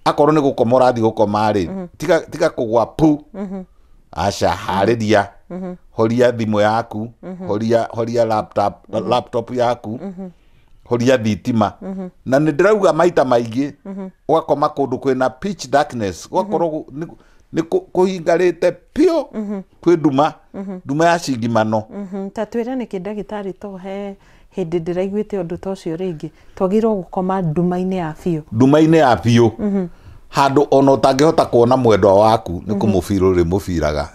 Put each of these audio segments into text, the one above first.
Akorwo nĩ gũkoma ũrathiĩ gũkoma rĩ, tiga kũgwa pu. Aca, harĩria, horia thimũ yaku, horia laptop yaku, horia thitima. Na nĩ ndĩrauga maita maingĩ, ũgakoma kũndũ kwĩna pitch darkness, gũgakorwo nĩ kũhingarĩte piũ, kwĩ nduma, nduma ya cingimano. Ta twĩre nĩkĩ, ndagĩtarĩ, to he hĩndĩ ndĩraiguĩte ũndũ ta ũcio rĩngĩ, twagĩrĩirwo gũkoma nduma-inĩ ya biũ? Nduma-inĩ ya biũ, handũ ona ũtangĩhota kuona mwendwa waku nĩ kũmũbira ũrĩ mũbiraga.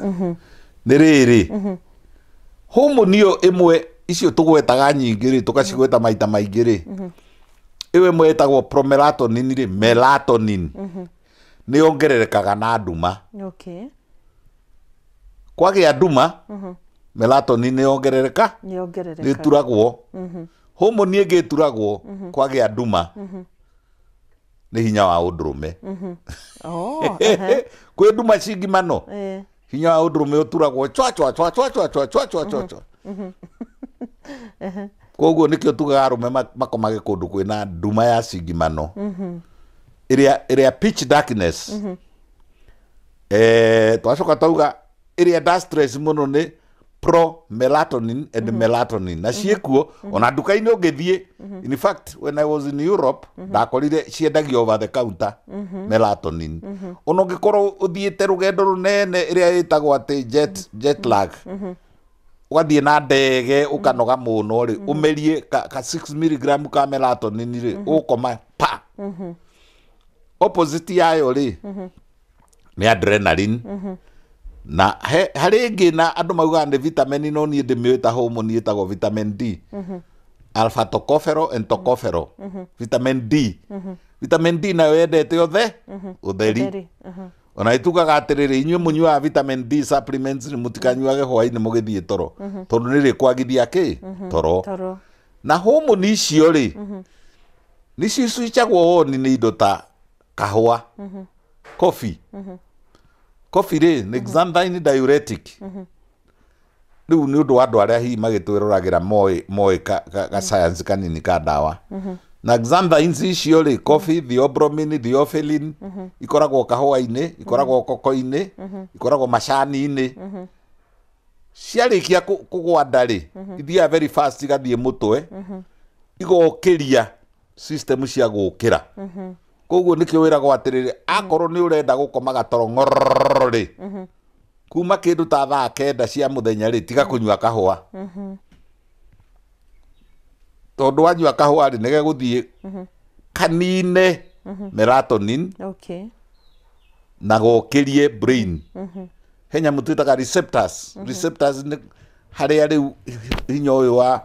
Nĩ rĩrĩ, homoni ĩyo ĩmwe, icio tũgwetaga nyingĩ rĩ, tũgacigweta maita maingĩ rĩ, ĩyo ĩmwe ĩtagwo promelatonin rĩ, melatonin, nĩ yongererekaga na nduma. Kwagĩa nduma, melatonin nĩ yongerereka. Nĩ yongerereka. Nĩ ĩturagwo. Homoni ĩngĩ ĩturagwo kwagĩa nduma nĩ hinya wa ũndũrũme. Oh, ehe. Kwĩ nduma cingimano, hinya wa ũndũrũme ũturagwo chwa chwa chwa chwa chwa chwa chwa chwa chwa chwa. Koguo nĩkĩo tugaga arũme makomage kũndũ kwĩna nduma ya cingimano, ĩrĩa pitch darkness. Twacoka twauga ĩrĩa da stress mũno nĩ pro melatonin and melatonin, na ciĩkuo ona nduka-inĩ ũngĩthiĩ. In fact, when I was in Europe, ndakorire ciendagio over the counter, melatonin. Ona ũngĩkorwo ũthiĩte rũgendo rũnene, ĩrĩa ĩtagwo atĩ jet lag, ũgathiĩ na ndege ũkanoga mũno rĩ, ũmerie ka 6 milligram ka melatonin rĩ, ũkoma pa. Opposite yayo rĩ nĩ adrenaline. Na harĩ ĩngĩ na andũ maugaga nĩ vitamin, no niĩ ndĩmĩũĩ ta hormone, ĩtagwo vitamin D, alpha tocopherol and tocopherol, vitamin D. Vitamin D nayo yendete ũtheri. Ũtheri. Ona itugaga atĩrĩrĩ, inyuĩ mũnyuaga vitamin D supplements nĩ mũtikanyuage hwaĩ-inĩ mũgĩthiĩ toro, tondũ nĩ rĩkwagithia kĩ toro. Toro. Na homoni icio rĩ, nĩcio switchagwo on nĩ indo ta kahũa, coffee. Coffee rĩ nĩ xanthine diuretic. Rĩu nĩ ũndũ wa andũ arĩa hihi magĩtwĩroragĩra moĩ ka science kanini ka ndawa. Na xanthines icio rĩ, coffee, theobromine, theophylline, ikoragwo kahũa-inĩ, ikoragwo koko-inĩ, ikoragwo macani-inĩ. Ciarĩkia kũgwa nda rĩ, ithiaga very fast, igathiĩ mũtwe, igokĩria system cia gũkĩra. Koguo nĩkĩo wĩragwo atĩrĩrĩ, akorwo nĩ ũrenda gũkoma gatoro ng'ororo rĩ, kuma kĩndũ ta thaa 9 cia mũthenya rĩ, tiga kũnyua kahũa, tondũ wanyua kahũa rĩ, nĩgegũthiĩ kanine melatonin na gokĩrie brain. He nyamũ twĩtaga receptors. Receptors nĩ harĩa rĩu hinya ũyũ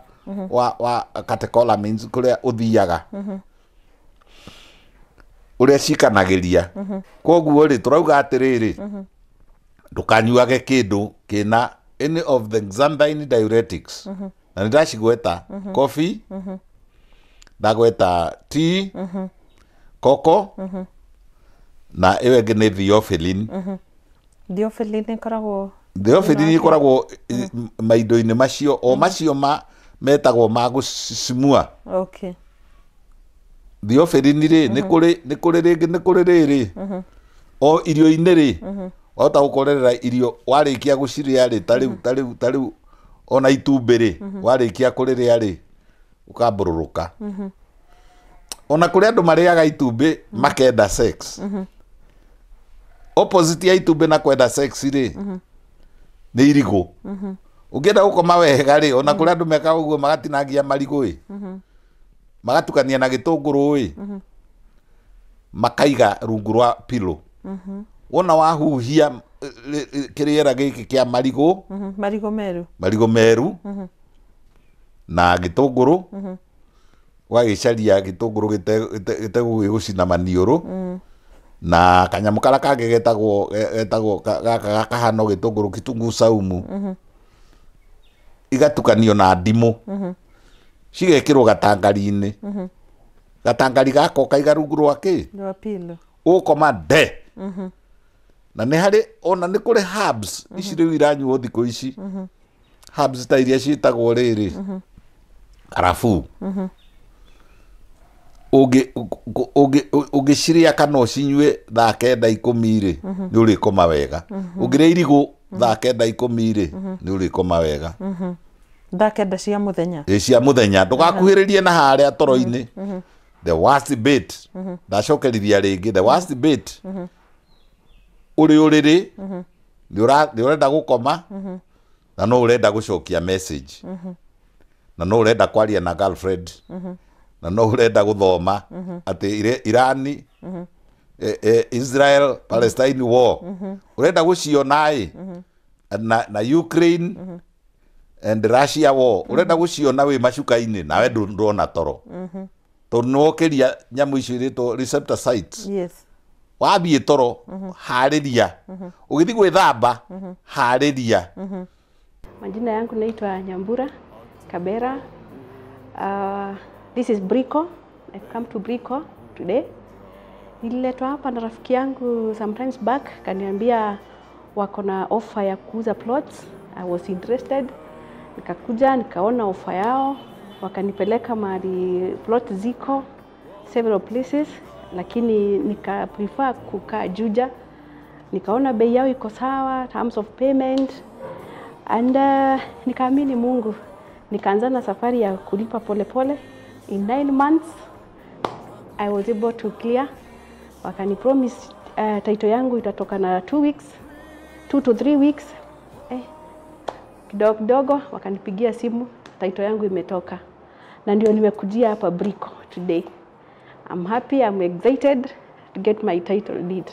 wa catecholamines kũrĩa ũthiaga, ũrĩa cikanagĩria. Koguo rĩ, tũrauga atĩrĩrĩ, ndũkanyuage kĩndũ kĩna any of the xanthine diuretics, na nĩ ndacigweta: coffee, ndagweta tea, cocoa, na ĩyo ĩngĩ nĩ theophylline. Theophylline ĩkoragwo? Theophylline ĩkoragwo maindo-inĩ macio, o macio ma metagwo ma gũcicimua. Theophylline rĩ, nĩ kũrĩ rĩngĩ, nĩ kũrĩ rĩrĩ o irio-inĩ rĩ, wahota gũkorerera irio warĩkia gũcirĩa rĩ, ta rĩu ona itumbĩ rĩ, warĩkia kũrĩrĩa rĩ, ũkambũrũrũka. Ona kũrĩ andũ marĩaga itumbĩ makenda sex. Opposite ya itumbĩ na kwenda sex rĩ, nĩ irigũ. Ũngĩenda gũkoma wega rĩ, ona kũrĩ andũ mekaga ũguo, magatinangia marigũ ĩ, magatukania na gĩtũngũrũ ĩ, makaiga rungu rwa pillow. Wona wahuhia kĩrĩera gĩkĩ kĩa marigũ, Marigũ meru. Marigũ meru na gĩtũngũrũ, ũgagĩcaria gĩtũngũrũ gĩtegũgĩgũcina maniũrũ, na kanyamũ karĩa kangĩ getagwo gaka kahana o gĩtũngũrũ, kitunguu saumu, igatukanio na ndimũ, cigekĩrwo gatangari-inĩ. Gatangari gaka ũkaiga rungu rwa kĩ? Rwa pillow. Ũgũkoma nde. Na nĩ harĩ ona nĩ kũrĩ herbs ici rĩu iranyuo thikũ ici, herbs ta iria ciĩtagwo rĩrĩ karafuu. Ũngĩcirĩa kana ũcinyue thaa 9 10 rĩ, nĩ ũrĩkoma wega. Ũngĩrĩa irigũ thaa 9 10 rĩ, nĩ ũrĩkoma wega. Thaa 9 cia mũthenya. Ĩ, cia mũthenya, ndũgakuhĩrĩrie na harĩa toro-inĩ. The worst bit, ndacokerithia rĩngĩ, the worst bit, ũrĩ ũrĩrĩ, nĩ ũrenda gũkoma na no ũrenda gũcokia message, na no ũrenda kwaria na girlfriend, na no ũrenda gũthoma atĩ Irani, Israel Palestine war, ũrenda gũciona ĩ, na Ukraine and Russia war, ũrenda gũciona wĩ macuka-inĩ, nawe ndũrona toro, tondũ nĩ wokĩria nyamũ icio irĩtwo receptor sites. Yes. Wathiĩ toro, harĩria. Ũgĩthiĩ gwĩthamba, harĩria. Majina yangu naitwa Nyambura Kabera. This is Brico. I've come to Brico today. Nililetwa hapa na rafiki yangu sometimes back, kaniambia wako na offer ya kuuza plots. I was interested. Nikakuja nikaona offer yao, wakanipeleka mahali plot ziko several places, lakini nika prefer kukaa Juja. Nikaona bei yao iko sawa, terms of payment, and nikaamini Mungu. Nikaanza na safari ya kulipa pole pole. In 9 months I was able to clear. Wakani promise title yangu itatoka na 2 weeks, 2 to 3 weeks. Kidogo kidogo wakanipigia simu, title yangu imetoka. Na ndio nimekujia hapa Brico today. I'm happy, I'm excited to get my title deed.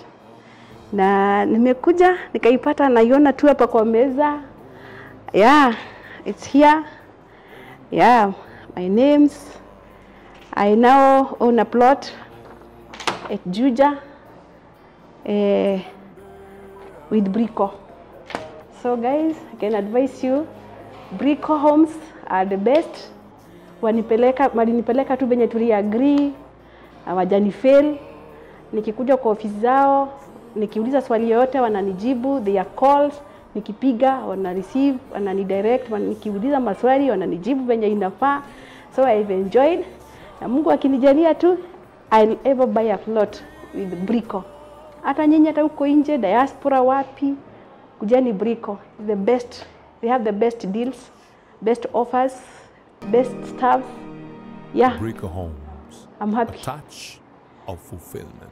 Na nimekuja nikaipata, naiona tu hapa kwa meza. Yeah, it's here. Yeah, my names. I now own a plot at Juja with Brico. So guys, I can advise you, Brico Homes are the best. Walinipeleka tu venye tuli agree, hawajani fail. Nikikuja kwa ofisi zao, nikiuliza swali yoyote wananijibu, they are called. Nikipiga wana receive, wanani direct, nikiuliza maswali wananijibu venye inafaa. So I've enjoyed. Na Mungu akinijalia tu, I'll ever buy a plot with Brico. Hata nyinyi hata huko nje diaspora wapi, kujani Brico. The best. They have the best deals, best offers, best staff. Yeah. Brico Homes. I'm happy. A touch of fulfillment.